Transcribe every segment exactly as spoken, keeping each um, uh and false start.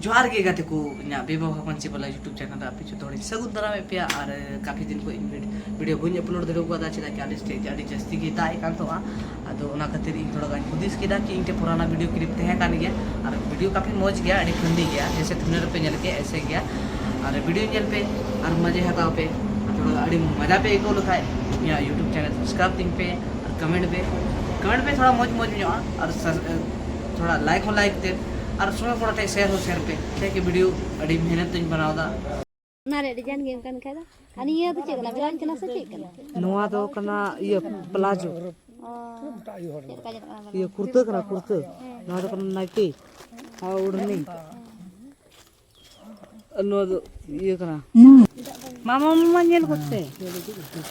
ᱡᱚᱦᱟᱨ ᱜᱮ ᱜᱟᱛᱮ ᱠᱚ, ᱤᱧᱟᱹᱜ ᱵᱮᱵᱚᱦᱟ ᱯᱟᱹᱧᱪᱤ ᱵᱟᱞᱟ YouTube channel ᱨᱮ ᱟᱯᱮ ᱡᱚᱛᱚ ᱦᱚᱲᱤᱧ ᱥᱟᱹᱜᱩᱱ ᱫᱟᱨᱟᱢᱮᱫ ᱯᱮᱭᱟ᱾ ᱟᱨ ᱠᱟᱯᱷᱤ ᱫᱤᱱ ᱠᱷᱚᱱ ᱤᱧ video ᱵᱟᱹᱧ upload ᱫᱟᱲᱮ ᱠᱟᱫᱟ, ᱪᱮᱫᱟᱜ ᱠᱤ ᱟᱹᱰᱤ ᱟᱹᱰᱤ ᱡᱟᱹᱥᱛᱤ ᱜᱮ ᱫᱟᱜ ᱮᱫ ᱠᱟᱱ ᱛᱟᱦᱮᱸᱜᱼᱟ᱾ ᱟᱫᱚ ᱚᱱᱟ ᱠᱷᱟᱹᱛᱤᱨ ᱤᱧ ᱛᱷᱚᱲᱟ ᱜᱟᱱ ᱦᱩᱫᱤᱥ ᱠᱮᱫᱟ ᱠᱤ ᱤᱧ ᱴᱷᱮᱱ ᱯᱩᱨᱟᱱᱟ video clip ᱛᱟᱦᱮᱸ ᱠᱟᱱ ᱜᱮᱭᱟ, ᱟᱨ video ᱠᱟᱯᱷᱤ ᱢᱚᱡᱽ ᱜᱮᱭᱟ, ᱟᱹᱰᱤ funny ᱜᱮᱭᱟ, ᱡᱮᱭᱥᱮ thumbnail ᱨᱮᱯᱮ ᱧᱮᱞ ᱠᱮᱫ ᱮᱭᱥᱮ ᱜᱮᱭᱟ᱾ ᱟᱨ video ᱧᱮᱞ ᱯᱮ ᱟᱨ ᱢᱚᱡᱟ ᱦᱟᱛᱟᱣ ᱯᱮ᱾ ᱟᱨ ᱛᱷᱚᱲᱟ ᱟᱹᱰᱤ ᱢᱚᱡᱟ ᱯᱮ ᱟᱹᱭᱠᱟᱹᱣ ᱞᱮᱠᱷᱟᱡ ᱤᱧᱟᱹᱜ YouTube channel subscribe ᱛᱤᱧ ᱯᱮ ᱟᱨ comment ᱯᱮ, comment ᱯᱮ ᱛᱷᱚᱲᱟ ᱢᱚᱡᱽ ᱢᱚᱡᱽ ᱧᱚᱜᱼᱟ᱾ ᱟᱨ ᱥᱟᱥ-, ᱛᱷᱚᱲᱟ like ᱦᱚᱸ like ᱛᱮ, ᱟᱨ ᱥᱚᱸᱜᱮ ᱠᱚᱲᱟ ᱴᱷᱮᱱ share ᱦᱚᱸ share ᱯᱮ, ᱪᱮᱫᱟᱜ ᱠᱤ video ᱟᱹᱰᱤ ᱢᱮᱦᱱᱚᱛ ᱛᱤᱧ ᱵᱮᱱᱟᱣ ᱮᱫᱟ᱾ ᱚᱱᱟ ᱨᱮᱭᱟᱜ design ᱜᱮ ᱚᱱᱠᱟᱱ ᱠᱷᱟᱡ ᱫᱚ᱾ ᱟᱨ ᱱᱤᱭᱟᱹ ᱫᱚ ᱪᱮᱫ ᱠᱟᱱᱟ? Blouse ᱠᱟᱱᱟ ᱥᱮ ᱪᱮᱫ ᱠᱟᱱᱟ? ᱱᱚᱣᱟ ᱫᱚ ᱠᱟᱱᱟ ᱤᱭᱟᱹ ᱯᱞᱟᱡᱳ᱾ ᱚ, ᱪᱮᱫ ᱞᱮᱠᱟ ᱧᱮᱞᱚᱜ ᱠᱟᱱᱟ ᱵᱚᱞᱮ? ᱤᱭᱟᱹ ᱠᱩᱨᱛᱟᱹ ᱠᱟᱱᱟ, ᱠᱩᱨᱛᱟᱹ᱾ ᱱᱚᱣᱟ ᱫᱚ ᱠᱟᱱᱟ ᱱᱟᱭᱴᱤ ᱟᱨ ᱳᱲᱱᱤ᱾ ᱟᱨ ᱱᱚᱣᱟ ᱫᱚ ᱤᱭᱟᱹ ᱠᱟᱱᱟ᱾ ᱢᱟᱢᱟ, ᱢᱟᱢᱟ ᱧᱮᱞ ᱠᱚᱥᱮ᱾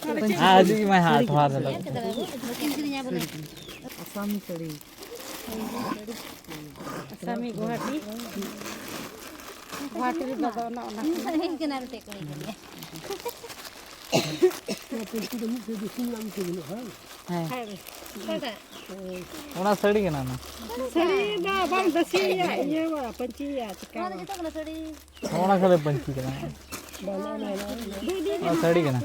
ᱦᱮᱸ, ᱟᱹᱰᱤ ᱢᱟ ᱦᱟᱴ ᱦᱟᱴ ᱫᱚ᱾ ᱟᱥᱟᱢᱤ ᱥᱟᱹᱲᱤ᱾ ᱟᱥᱟᱢᱤ ᱜᱩᱣᱟᱦᱟᱴᱤ᱾ ᱜᱩᱣᱟᱦᱟᱴᱤ ᱨᱮᱫᱚ ᱚᱱᱟ, ᱚᱱᱟ ᱠᱟᱱᱟ᱾ ᱤᱧ ᱠᱟᱱᱟ ᱢᱤᱫᱴᱮᱡ ᱠᱩᱲᱤ ᱠᱟᱱ ᱜᱮᱭᱟ᱾ ᱱᱚᱣᱟ ᱯᱟᱹᱧᱪᱤ ᱫᱚ ᱢᱤᱫᱴᱮᱡ ᱫᱚ ᱥᱤᱧ ᱨᱮᱱᱟᱜ ᱢᱤᱫᱴᱮᱡ ᱵᱟᱹᱱᱩᱜᱼᱟ, ᱦᱮᱸ? ᱦᱮᱸ᱾ ᱚᱠᱟᱴᱟᱜ? ᱚᱱᱟ ᱥᱟᱹᱲᱤ ᱠᱟᱱᱟ ᱚᱱᱟ᱾ ᱥᱟᱹᱲᱤ ᱫᱚ ᱵᱟᱝ, ᱫᱟᱹᱥᱤᱭᱟᱜ ᱤᱭᱟᱹ ᱯᱟᱹᱧᱪᱤᱭᱟᱜ ᱪᱤᱠᱟ ᱚᱱᱟ ᱫᱚ ᱵᱟᱝ? ᱡᱚᱛᱚ ᱠᱟᱱᱟ ᱥᱟᱹᱲᱤ᱾ ᱚᱱᱟ ᱠᱷᱟᱹᱞᱤ ᱯᱟᱹᱧᱪᱤ ᱠᱟᱱᱟ᱾ ᱚᱱᱟ ᱥᱟᱹᱲᱤ ᱠᱟᱱᱟ᱾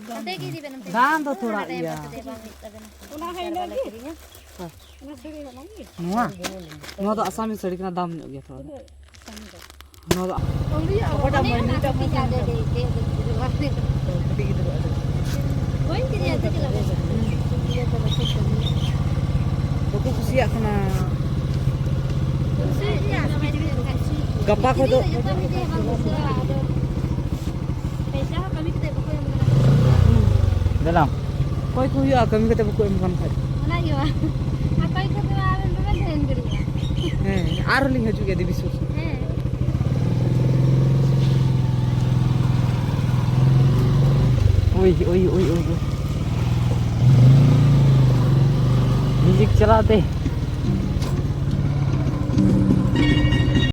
ᱱᱚᱛᱮ ᱜᱮ ᱤᱫᱤ ᱵᱮᱱ ᱚᱱᱛᱮ᱾ ᱫᱟᱢ ᱫᱚ ᱛᱷᱚᱲᱟ ᱤᱭᱟᱹ᱾ ᱚᱱᱟ ᱦᱚᱸ ᱤᱱᱟᱹ ᱜᱮ᱾ ᱦᱮᱸ᱾ ᱚᱱᱟ ᱥᱟᱹᱲᱤ ᱦᱚᱸ ᱚᱱᱟ ᱜᱮ᱾ ᱱᱚᱣᱟ? ᱱᱚᱣᱟ ᱫᱚ ᱟᱥᱟᱢᱤ ᱥᱟᱹᱲᱤ ᱠᱟᱱᱟ, ᱫᱟᱢ ᱧᱚᱜ ᱜᱮᱭᱟ ᱛᱷᱚᱲᱟ ᱫᱚ᱾ ᱱᱚᱣᱟ ᱫᱚ ᱚᱠᱟᱴᱟᱜ ᱢᱟᱹᱭ ᱱᱩᱭᱴᱟᱜ ᱢᱟᱹᱭ ᱠᱟᱱ ᱛᱟᱢᱟ? ᱠᱟᱹᱴᱤᱡ ᱜᱤᱫᱽᱨᱟᱹ ᱟᱜ ᱫᱚ᱾ ᱵᱟᱹᱧ ᱠᱤᱨᱤᱧᱟ, ᱟᱫᱚ ᱪᱮᱫ ᱞᱟᱹᱜᱤᱫ? ᱵᱟᱠᱚ ᱠᱩᱥᱤᱭᱟᱜ ᱠᱟᱱᱟ᱾ ᱠᱩᱥᱤᱭᱟᱜ ᱜᱮᱭᱟ, ᱫᱚᱢᱮ ᱠᱤᱨᱤᱧ ᱫᱚ ᱡᱚᱛᱚ ᱢᱤᱫ ᱛᱮ ᱵᱟᱝ ᱵᱩᱡᱷᱟᱹᱜᱼᱟ, ᱟᱫᱚ ᱯᱚᱭᱥᱟ ᱦᱚᱸ ᱠᱟᱹᱢᱤ ᱠᱟᱛᱮ ᱵᱟᱠᱚ ᱮᱢ ᱠᱟᱱᱟ᱾ ᱫᱮᱞᱟ᱾ ᱚᱠᱚᱭ ᱠᱚ ᱦᱩᱭᱩᱜᱼᱟ, ᱠᱟᱹᱢᱤ ᱠᱟᱛᱮ ᱵᱟᱠᱚ ᱮᱢ ᱠᱟᱱ ᱠᱷᱟᱡ? ᱚᱱᱟ ᱜᱮ ᱵᱟᱝ᱾ ᱚᱠᱚᱭ ᱠᱚ ᱦᱩᱭᱩᱜᱼᱟ, ᱟᱵᱮᱱ ᱫᱚᱵᱮᱱ ᱛᱟᱦᱮᱱ ᱜᱤᱰᱤᱭᱟ᱾ ᱦᱮᱸ, ᱟᱨᱦᱚᱸ ᱞᱤᱧ ᱦᱤᱡᱩᱜ ᱜᱮᱭᱟ ᱫᱮᱵᱤ ᱥᱩᱨ᱾ ᱦᱮᱸ᱾ ᱳᱭ, ᱳᱭ, ᱳᱭ, ᱳᱭ, ᱳᱭ᱾ Music ᱪᱟᱞᱟᱣ ᱛᱮ᱾